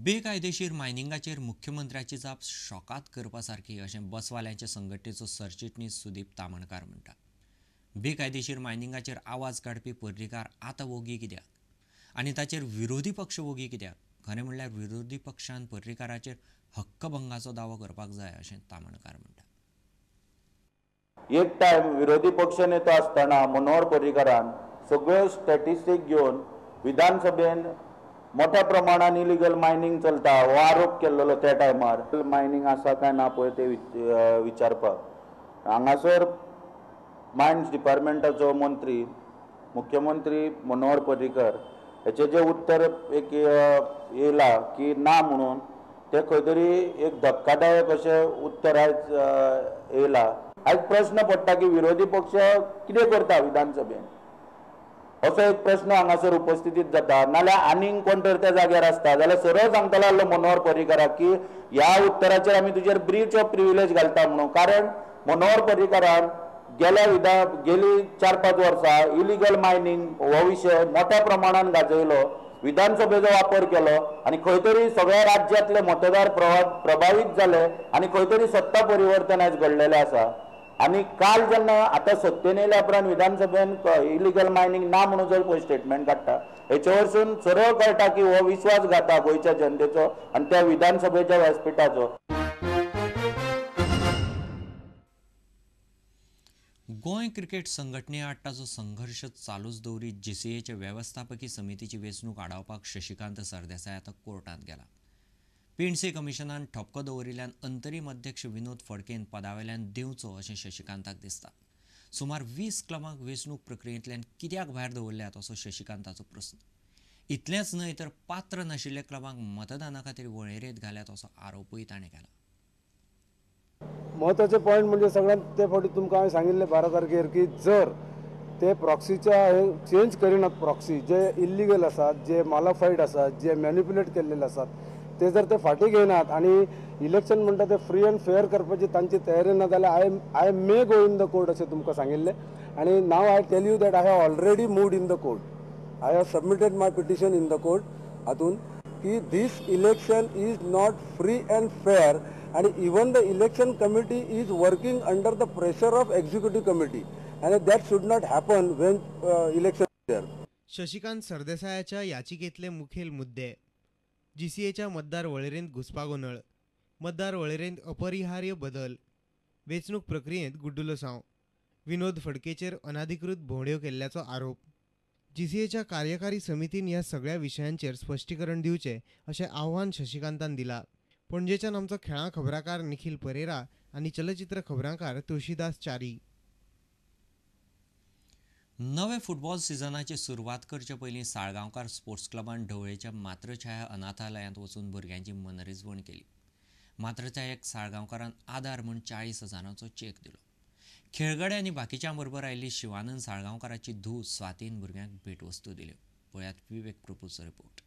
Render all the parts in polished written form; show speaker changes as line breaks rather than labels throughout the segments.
बेकायदेशीर मायनिंगाचेर मुख्यमंत्र्याची जाप शॉकात करपा सारकी अशें बसवाल्यांचे संघटनेचो सरचिटणीस सुदीप तामणकार म्हणटा। बेकायदेशीर मायनिंगाचेर आवाज काडपी पर्रीकार आतां वोगी कित्याक आनी ताचेर विरोधी पक्ष वोगी कित्याक? खरें म्हणल्यार विरोधी पक्षान पर्रीकाराचेर हक्कभंगाचो दावो करपाक जाय अशें तामणकार म्हणटा।
एक टायम विरोधी पक्ष नेतो आसतना मनोहर पर्रीकारान सगळ्यो स्टॅटिस्टीक घेवन विधानसभेन मोठ्या प्रमाणान इलिगल मायनिंग चलता हो आरोप केल्लो त्या टायमार। मायनिंग आसा काय ना पळय ते विचारपाक हांगासर मायन्स डिपार्टमेंटाचो मंत्री मुख्यमंत्री मनोहर पर्रीकर हेचें जें उत्तर एक येयलां की ना म्हणून तें खंय तरी एक धक्कादायक अशें उत्तर आयज येयलां। आयज प्रश्न पडटा की विरोधी पक्ष कितें करता विधानसभेन असो एक प्रश्न हांगासर उपस्थितीत जाता। नाल्यार आनीक कोण तर त्या जाग्यार आसता जाल्यार सरळ सांगतलो आसलो मनोहर पर्रीकाराक की ह्या उत्तराचेर आमी तुजेर ब्रीच ऑफ प्रिविलेज घालता म्हणून। कारण मनोहर पर्रीकारान गेली 4-5 वर्सां इलिगल मायनिंग हो विशय मोठ्या प्रमाणान गाजयलो, विधानसभेचो वापर केलो आनी खंय तरी सगळ्या राज्यांतले मतदार प्रभावीत जाले आनी खंय तरी सत्ता परिवर्तन आयज घडलेलें आसा। आनी काल जेन्ना आतां सत्तेन येयल्या उपरांत विधानसभेन इलिगल मायनिंग ना म्हणून जर पळय स्टेटमेंट काडटा हेचे वरसून सरळ कळटा की हो विश्वास घाता गोंयच्या जनतेचो आनी त्या विधानसभेच्या व्यासपिठाचो।
गोंय क्रिकेट संघटने आड ताचो संघर्श चालूच दवरीत जीसीएचे वेवस्थापकी समितीची वेंचणूक आडावपाक शशिकांत सरदेसाय आतां कोर्टांत गेला। पेंडसे कमिशनान ठपको दवरिल्ल्यान अंतरीम अध्यक्ष विनोद फडकेन पदावेल्यान देंवचो अशें शशिकांताक दिसता। सुमार 20 क्लबांक वेंचणूक प्रक्रियेंतल्यान कित्याक भायर दवरल्यात असो शशिकांताचो प्रस्न। इतलेंच न्हय तर पात्र नाशिल्ल्या क्लबांक मतदाना खातीर वळेरेंत घाल्यात असो आरोपूय ताणें केला।
महत्वाचे पॉयंट म्हणजे सगळ्यांत ते फावटी तुमकां हांवें सांगिल्लें 12 तारखेर की जर ते प्रॉक्सीच्या हे चेंज करिनात, प्रॉक्सी जे इल्लिगल आसात, जे मालाफायड आसात, जे मॅनिप्युलेट केल्लेले आसात ते जर ते फाटीं घेयनात आनी इलेक्शन म्हणटा ते फ्री अँड फेअर करपाची तांची तयारी ना जाल्यार I may go in the court अशें तुमकां सांगिल्लें। आनी now I tell you that I have already moved in the court, I have submitted my petition in the court हातून की this election is not free and fair and even the election committee is working under the pressure of executive committee and that should not happen when election is there.
Shashikant सरदेसायाच्या याचिकेतले मुखेल मुद्दे जीसीएच्या मतदार वळेरेंत घुस्पागोंदळ, मतदार वळेरेंत अपरिहार्य बदल, वेंचणूक प्रक्रियेंत गुड्डुलसांव, विनोद फडकेचेर अनाधिकृत भोंवड्यो केल्ल्याचो आरोप। जीसीएच्या कार्यकारी समितीन ह्या सगळ्या विशयांचेर स्पश्टीकरण दिवचें अशें आव्हान शशिकांतान दिलां। पणजेच्यान आमचो खेळां खबराकार निखिल परेरा आनी चलचित्र खबराकार तुळशीदास च्यारी।
नवे फुटबॉल सिजनाची सुरवात करचे पयलीं साळगांवकार स्पोर्ट्स क्लबान ढवळेच्या मातृछाया अनाथालयांत वचून भुरग्यांची मनरिजवण केली। मातृछायेक साळगांवकारान आदार म्हूण 40,000चो चेक दिलो। खेळगडे आनी बाकीच्या बरोबर आयिल्ली शिवानंद साळगांवकाराची धूव स्वातीन भुरग्यांक भेटवस्तू दिल्यो। पळयात विवेक प्रभूचो रिपोर्ट।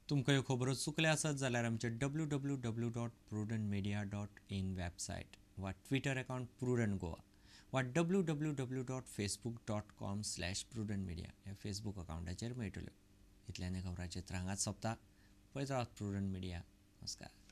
तुमकां ह्यो खबरो चुकल्या आसत जाल्यार आमचे www.prudentmedia.in website वा ट्विटर अकावंट प्रुडंट गोवा वा www.facebook.com/prudentmedia ह्या फेसबूक अकावंटाचेर मेळटल्यो. इतल्यान खबराचें हांगाच सोंपता. पळयत रावात प्रुडंट मिडिया. नमस्कार.